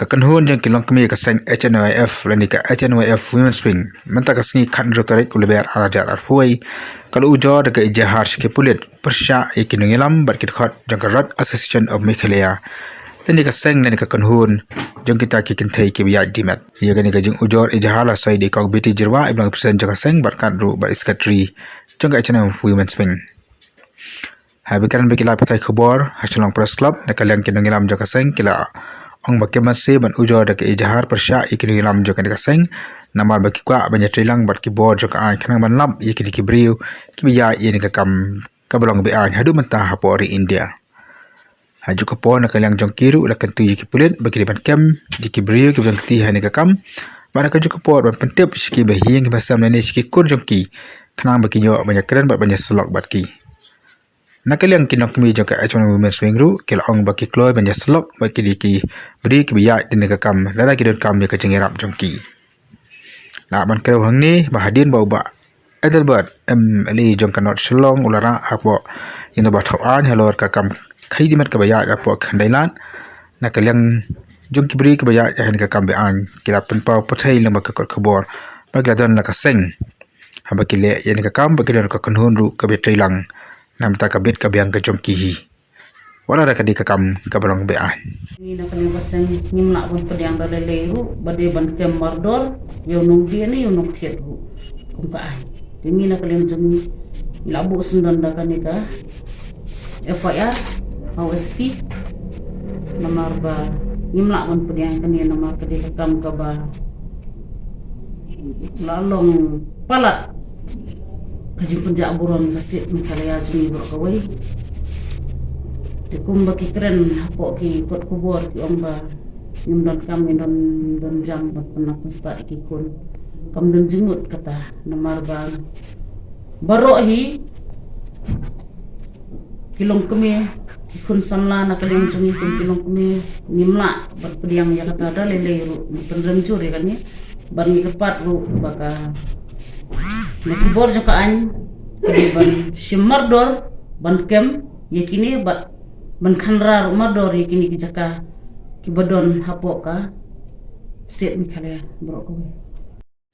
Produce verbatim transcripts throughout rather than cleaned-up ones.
Ka kynhun jong ki longkmie ka seng H N Y F lane ka H N Y F Women's Wing mynta ka sngi khathynriew tarik u Lber ar hajar arphew wei ka la ujor da ka ejahar sha ki pulit pyrshah ïa ki nongïalam bad ki dkhot jong ka Rod Association of Meghalaya lane ka seng lane ka kynhun jong kita ki kynthei kiba ïaid dih met. Ïa kane ka jingujor ejahar la soi da i Kong Betty Jyrwa, i ba long president jong ka seng bad kat ruh bad i secretary jong ka H N Y F Women's Wing. Haba kren bad ki lad pathai khubor ha Shillong Press Club, na ka liang ki nongïalam jong ka seng ki la ong ba kim banse ban ujor da ka ejahar pyrshah ïa ki nongïalam jong kane ka seng namar ba ki kwah ban ïatreilang bad ki bor jong ka aiñ khnang ban lap ïa kine ki briew kiba ïaid ïa kane ka kam kaba long be-aiñ haduh mynta hapoh ri India. Ha kajuh ka por, na ka liang jong ki ruh la kyntu ïa ki pulit ba ki dei ban kem ïa ki briew kiba don kti ha kane ka kam, bad ha kajuh ka por ban pyntip sha ki bahaïing bahasem lane sha ki kur jong ki khnang ba kin ïoh ban ïakren bad ban ïasyllok bad ki. Na ka liang ki nongkmie jong ka H N Y F Women's Wing ruh ki la ong ba ki kloi ban ïasyllok bad kine ki briew kiba ïaid da kane ka kam lada ki donkam ïa ka jingïarap jong ki. Lah ban kdew hangne ba hadien ba u Bah Adelbert, M L A jong ka North Shillong, u la rah hapoh Ïingdorbar Thawaiñ halor ka kam khaïi dih met kaba ïaid hapoh ka khyndai lad, na ka liang jong ki briew kiba ïaid ha kane ka kam be-aiñ ki la pynpaw pathei lyngba ka kot khubor ba ki la don la ka seng haba ki leh ïa kane ka kam, ba ki don ka kynhun ruh kaba ïatreilang na ka bynta ka bit ka biang ka jong ki hi, wat la da ka dei ka kam kaba long be-aiñ. Ngi na ka liang ka seng ngim lah ban pdiang da lei lei ruh ba dei ban kem mardor ïa u nongdie ne ïa u nongthied ruh kum ka aiñ. Te ngi na ka liang jong ngi la buh syndon da kane ka F I R ha u S P namar ba ngim lah ban pdiang kane namar ka dei ka kam kaba la long palat ka jingpynjah burom ka state Meghalaya jong ngi baroh kawei. Te kumba ki kren hapoh ki kot khubor ki ong ba ngim donkam, ngim don, don jam ban pynlong pynstad ïa ki khun. Kam don jingmut kata namar ba baroh hi ki longkmie, ki khun samla na ka liang jong ngi kum ki longkmie ngim lah ban pdiang ïa kata da lei lei ruh, ngi pynrem jur ïa kane. Bad ngi kyrpad ruh ba ka, na ki bor jong ka aiñ ki dei ban shim mardor ban kem ïa kine bad ban khanra ruh mardor ïa kine ki jaka kiba don hapoh ka state Meghalaya baroh kawei.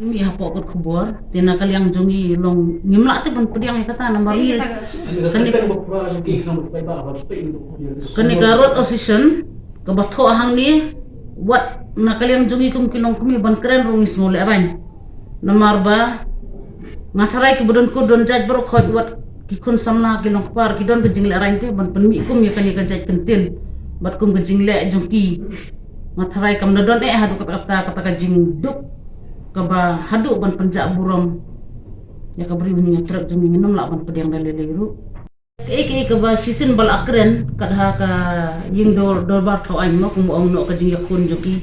Mih hapoh kot khubor, te na ka liang jong ngi long ngim lah te ban pdiang ïa kata namar ngi kane, kane ka Rod Association kaba thoh hangne, wat na ka liang jong ngi kum ki longkmie ban kren ruh ngi sngew lehraiñ. Namar ba nga tharai kiba don kur don jait baroh khoit, wat ki khun samla, ki longkpar, ki don ka jinglehraiñ te ban pynmih kum ïa kane ka jait kyntien bad kum ka jingleh jong ki. Nga tharai kam da don eh haduh katta katta ka jingduk kaba haduh ban pynjah burom ïa ka Bri U Hynñiewtrep jong ngi, ngin ym lah ban pdiang da lei lei ruh. Kaei kaei kaba shisien ba la kren kat ha ka ïing dor, dorbar thaw aiñ mo, kumba ong noh ka jingïakhun jong ki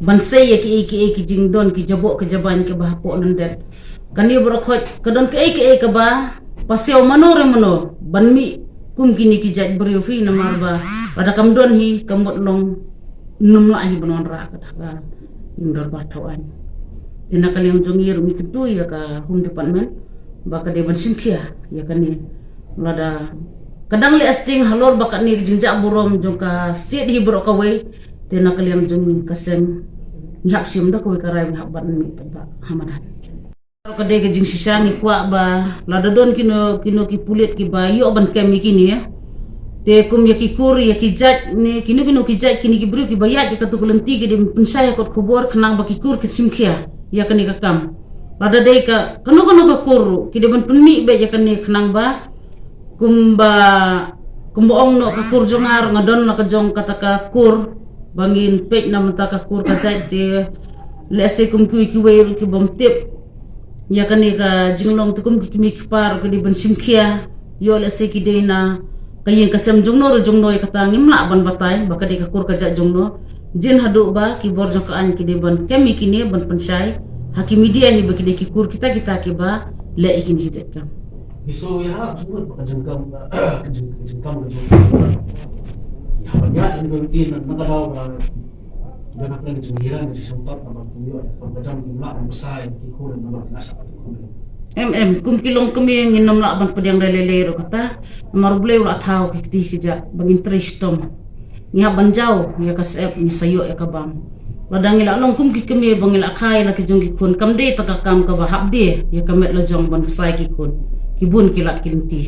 ban sei ïa kaei kaei ki jingdon ki jaboh ki jabain kiba hapoh lyndet. Kane baroh khoit ka don kaei kaei kaba pasiaw mano re mano ban mih kum kine ki jait briew hi namar ba lada kam don hi ka mut long ngin ym lah hi ban wanrah kat ha ka ïing dorbar thaw aiñ. Te na ka liang jong ngi ruh ngi kyntu ïa ka Home Department ba ka dei ban shim khia ïa kane. Lada ka dang leh sting halor ba kane ka jingjah burom jong ka state hi baroh kawei, te na ka liang jong ngi ka seng ngi hap shim da kawei ka rai, ngi hap ban mih pat ba ha madan. Ka dei ka jingshisha, ngi kwah ba lada don kino kino ki pulit kiba ïoh ban kem ïa kine, te kum ïa ki kur, ïa ki jait ne kino kino ki jait, kine ki briew kiba ïaid ïa katu ka lynti ki dei ban pynshai ha kot khubor khnang ba ki kur kin shim khia ïa kane ka kam. Lada dei ka kano kano ka kur ruh ki dei ban pynmih beit ïa kane khnang ba kumba, kumba ong noh ka kur jong nga ruh, nga don la ka jong kata ka kur ba ngin peit na bynta ka kur ka jait. Te lehse kum kiwei kiwei ruh kibym tip ïa kane ka jinglong, te kum ki kmie ki kpa ruh ki dei ban shim khia. Ïoh lehse ki dei na ka ïing ka sem jongno ruh jongno, ïa kata ngim lah ban batai ba ka dei ka kur ka jait jongno. Jin haduh ba ki bor jong ka aiñ ki dei ban kem ïa kine, ban pynshai ha ki media hi ba ki dei ki kur kita kita kiba leh ïa kine ki jait kam. Hi so ïa ha jingmut ba ka jingkam, ka jing, ka jingkam ka jingkam. Ïa ban ïa in dun tin na ka daw ba ïa na ka jinghiran ka jingshempat ka ban kum ïoh ïa ka jam ki mlak ban besai ki khun na ba ki nasa ki khun. Em em, kum ki longkmie ngin ym lah ban pdiang da lei lei ruh kata. Namar U Blei u la thaw ki kti ki jat ba ngin trei shitom. Ngi hap ban jaw ïa ka syep, ngi sa ïoh ïa ka bam. Lada ngi la long kum ki kmie ba ngi la kha ïa la ki jong ki khun, kam dei tang ka kam kaba hap die ïa ka met la jong ban pynshai ki khun. Ki bun ki lad ki lynti.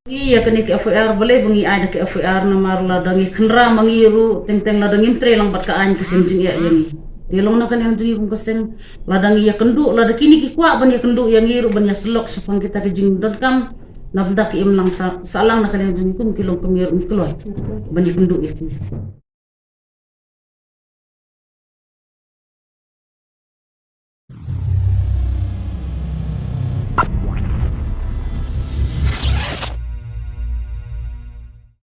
Ngi ïa kane ka F I R, balei ba ngi ai da ka F I R? Namar lada ngi kynra ma ngi ruh, teng teng lada ngim trei lang bad ka aiñ, ka seng jingeh ïa ngi. Te long na ka liang jong ngi kum ka seng, lada ngi ïakynduh, lada kine ki kwah ban ïakynduh ïa ngi ruh ban ïasyllok shaphang kita ki jingdonkam, na bynta ki imlang sa, sahlang na ka liang jong ngi kum ki longkmie ruh ngi kloi ban ïakynduh ïa ki.